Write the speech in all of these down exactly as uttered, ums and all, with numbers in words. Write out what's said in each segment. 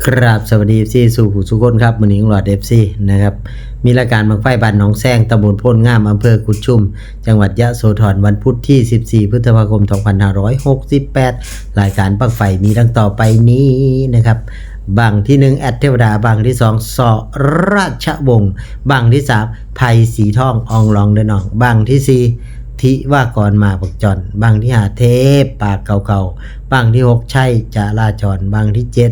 กราบสวัสดี เอฟซี สู่ผู้สู่คนครับ มื้อนี้ลุงหลอด เอฟซี นะครับ มีรายการบั้งไฟบ้านหนองแซง ตำบลโพนงาม อำเภอกุดชุม จังหวัดยะโสธร วันพุธที่ สิบสี่ พฤษภาคม สองพันห้าร้อยหกสิบแปด รายการบั้งไฟมีดังต่อไปนี้นะครับ บั้งที่หนึ่ง แอดเทวดา บั้งที่สอง ส.ราชวงศ์ บั้งที่สาม ไพศรีทอง อองลองเด้อน้อง บั้งที่สี่ ทิวากร มาบักจอน บั้งที่ห้า เทพปากเก่าๆ บั้งที่หก ชัยจราจร บั้งที่เจ็ด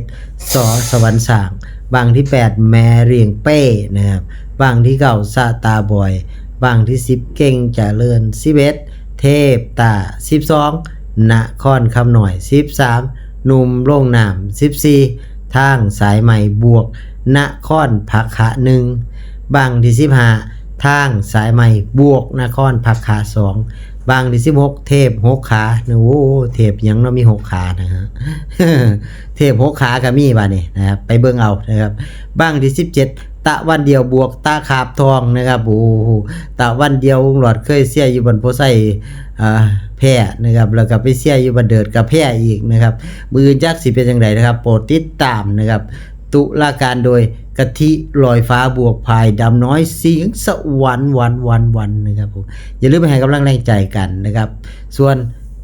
ส.สวรรค์สร้าง บั้งที่แปด แม่เลี้ยงเป้นะครับ บั้งที่เก้า สตาร์บอย บั้งที่สิบ เก่งเจริญ สิบเอ็ด เทพตา สิบสอง นครคำน้อย สิบสาม หนุ่มโรงน้ำ สิบสี่ ทางสายใหม่บวก นครผักขะ หนึ่ง บั้งที่สิบห้า ทางสายใหม่บวก นครผักขะ สอง บั้งที่สิบหก เทพหกขา โอ้ เทพหยังเนาะ มีหกขานะฮะ เทพหกขาก็มีบัดนี้นะครับ ไปเบิ่งเอานะครับ บั้งที่สิบเจ็ด ตะวันเดียวบวก ตะขาบทองนะครับ โอ้โห ตะวันเดียวลุงหลอดเคยเชียร์อยู่บ้านโพไซ อ่า แพ้นะครับ แล้วก็ไปเชียร์อยู่บ้านเดิดก็แพ้อีกนะครับ มื้ออื่นจักสิเป็นจั่งใดนะครับ โปรดติดตามนะครับ ตุลาการโดยกะทิลอยฟ้าบวกพายดำน้อย สิงห์สวรรค์ วันวันวันนะครับผม อย่าลืมไปให้กำลังแรงใจกันนะครับ ส่วน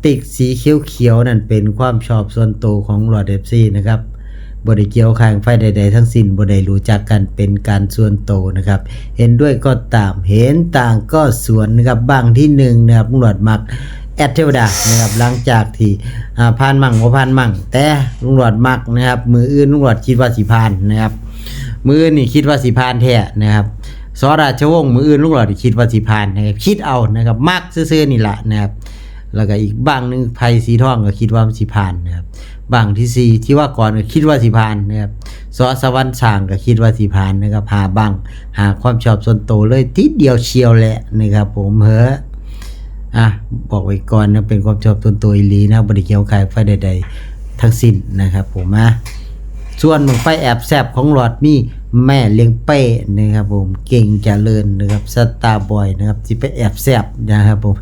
ติ๊กสีเขียวๆนั่นเป็นความชอบส่วนตัวของลุงหลอด เอฟซี นะครับ บ่ได้เกี่ยวข้างฝ่ายใดๆทั้งสิ้น บ่ได้รู้จักกันเป็นการส่วนตัวนะครับ เห็นด้วยก็ตาม เห็นต่างก็สวนนะครับ บั้งที่หนึ่งนะครับ ลุงหลอดมัก แอดเทวดานะครับ หลังจากที่ อ่า ผ่านมั่งบ่ผ่านมั่ง แต่ลุงหลอดมักนะครับ มื้ออื่นลุงหลอดคิดว่าสิผ่านนะครับ มื้ออื่นนี่คิดว่าสิผ่านแท้นะครับ ส.ราชวงศ์ มื้ออื่นลุงหลอดคิดว่าสิผ่านนะครับ คิดเอานะครับ มักซื่อๆนี่ล่ะนะครับ แล้วก็อีกบั้งหนึ่ง ไพศรีทองก็คิดว่ามันสิผ่านนะครับ บั้งที่สี่ ทิวากรก็คิดว่าสิผ่านนะครับ ส.สวรรค์สร้างก็คิดว่าสิผ่านนะครับ ห้าบั้ง ห้าความชอบส่วนตัวเลยทีเดียวเชียวแหละนะครับผม เฮ้อ อ่ะ บอกไว้ก่อนนะ เป็นความชอบส่วนตัวอีหลีนะ บ่ได้เกี่ยวข้างฝ่ายใดๆทั้งสิ้นนะครับผม อ่ะ ส่วนบั้งไฟแอบแซบของลุงหลอดมีแม่เลี้ยงเป้นะครับผม เก่งเจริญนะครับ สตาร์บอยนะครับ สิไปแอบแซบนะครับผม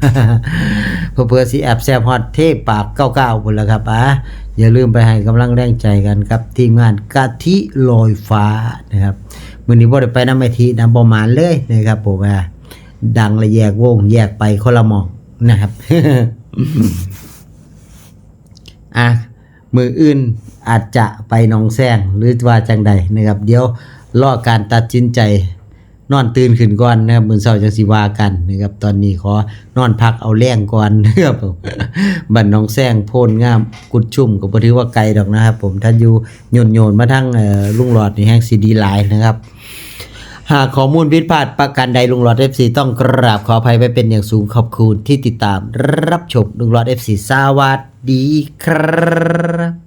เผื่อๆสิแอบแซบฮอดเทพปากเก้าเก้าพุ้นล่ะครับ อ่ะ อย่าลืมไปให้กำลังแรงใจกันครับ ทีมงานกะทิลอยฟ้านะครับ มื้อนี้บ่ได้ไปนำแม่ทินะ บ่หมานเลยนะครับผม อ่ะ ดังและแยกวง แยกไปคนละหม่องนะครับ อ่ะ มื้ออื่นอาจจะไปหนองแซง หรือว่าจั่งใดนะครับ เดี๋ยวรอการตัดสินใจ นอนตื่นขึ้นก่อนนะครับ มื้อเช้าจั่งสิว่ากันนะครับ ตอนนี้ขอนอนพักเอาแรงก่อนนะครับผม บ้านหนองแซง โพนงาม กุดชุม ก็บ่ถือว่าไกลดอกนะครับผม ถ้าอยู่โยนๆมาทาง เอ่อ ลุงหลอดนี่แฮงสิดีหลายนะครับ หากข้อมูลผิดพลาดประการใด ลุงหลอด เอฟซี ต้องกราบขออภัยไว้เป็นอย่างสูง ขอบคุณที่ติดตามรับชม ลุงหลอด เอฟซี สวัสดีครับ